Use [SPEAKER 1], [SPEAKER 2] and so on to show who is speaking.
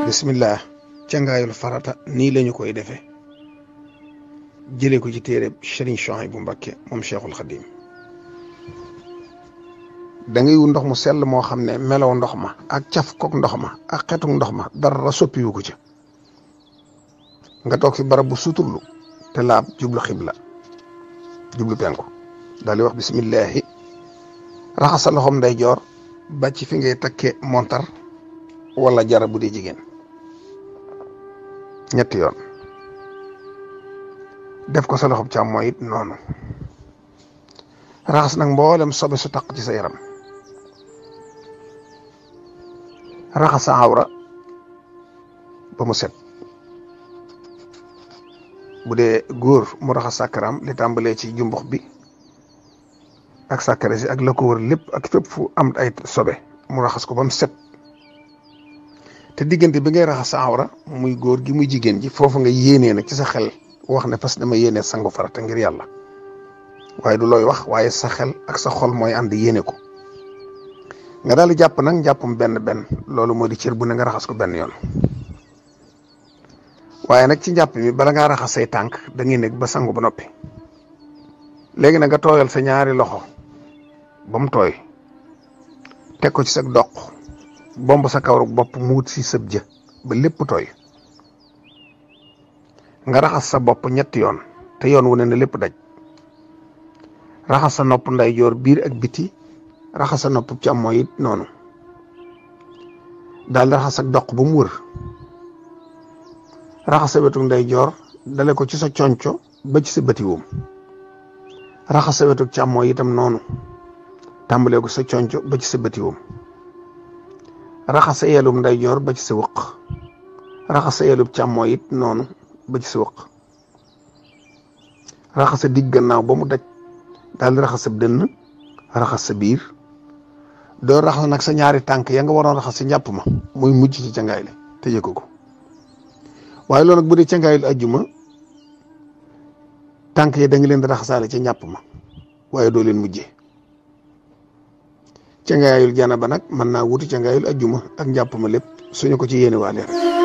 [SPEAKER 1] bismillah cangaayul farata nii lañu koy defee jëlee ko ci téere Serigne Souhaïbou Mbacké moom Cheikhul Khadim da ngay wu ndox mu sell moo xam ne melow ndox ma ak caf kook ndox ma ak xetuk ndox ma dara soppiwu ko ca nga toog fi barab bu suturlu te laab jublu xibla jublu penku daal di wax bismillahi raxas sa loxoom ndeyjoor ba ci fi ngay takkee montar wala jara bu dee jigéen ñetti yoon def ko sa loxoom càmmooñ it noonu raxas nag mboolem sobe su taq ci sa yaram raxas sa awra ba mu set bu dee góor mu raxas sàkkaram li tàmbalee ci jumbux bi ak sàkkare si ak la ko wër lépp ak fépp fu am ay sobe mu raxas ko ba mu set te diggante bi ngay raxas sa awra muy góor gi muy jigéen ji foofu nga yéenee nag ci sa xel wax ne parce que dama yéenee sangu farata ngir yàlla waaye du looy wax waaye sa xel ak sa xol mooy ànd yéene ko nga daal di jàpp nag njàppum benn loolu moo di cër bu ne nga raxas ko benn yoon waaye nag ci njàpp mi bala ngaa raxas say tànk da ngay nekk ba sangu ba noppi léegi nag nga tooyal sa ñaari loxo ba mu tooy teg ko ci sa doq bomb sa kawaru bopp mu wut si sëb jë ba lépp tooy nga raxas sa bopp ñetti yoon te yoon wu ne na lépp daj raxas sa nopp ndeyjoor biir ak biti raxas sa nopp càmmooñ it noonu daal raxas sa doq ba mu wër raxas sa wetu ndeyjoor dale ko ci sa conco ba ci sa bëti woom raxas sa wetu càmmooñ itam noonu tàmbalee ko sa conco ba ci sa bëti woom raxas sa yelum ndeyjoor ba ci sa wëq raxas sa yelum càmmooñ it noonu ba ci sa wëq raxas sa digg gannaaw ba mu daj daal di raxas sa dënn raxas sa biir doo raxas nag sa ñaari tànk ya nga waroon raxas si njàpp ma muy mujj ci cangaay li te yëg ko waaye loolu nag bu dee cangaayul ajjuma tànk yi da nga leen di raxasaale ca njàpp ma waaye doo leen mujjee cangaayul janaba nag mën naa wuti cangaayul ajjuma ak njàpp ma lépp suñu ko ci yéene waale rek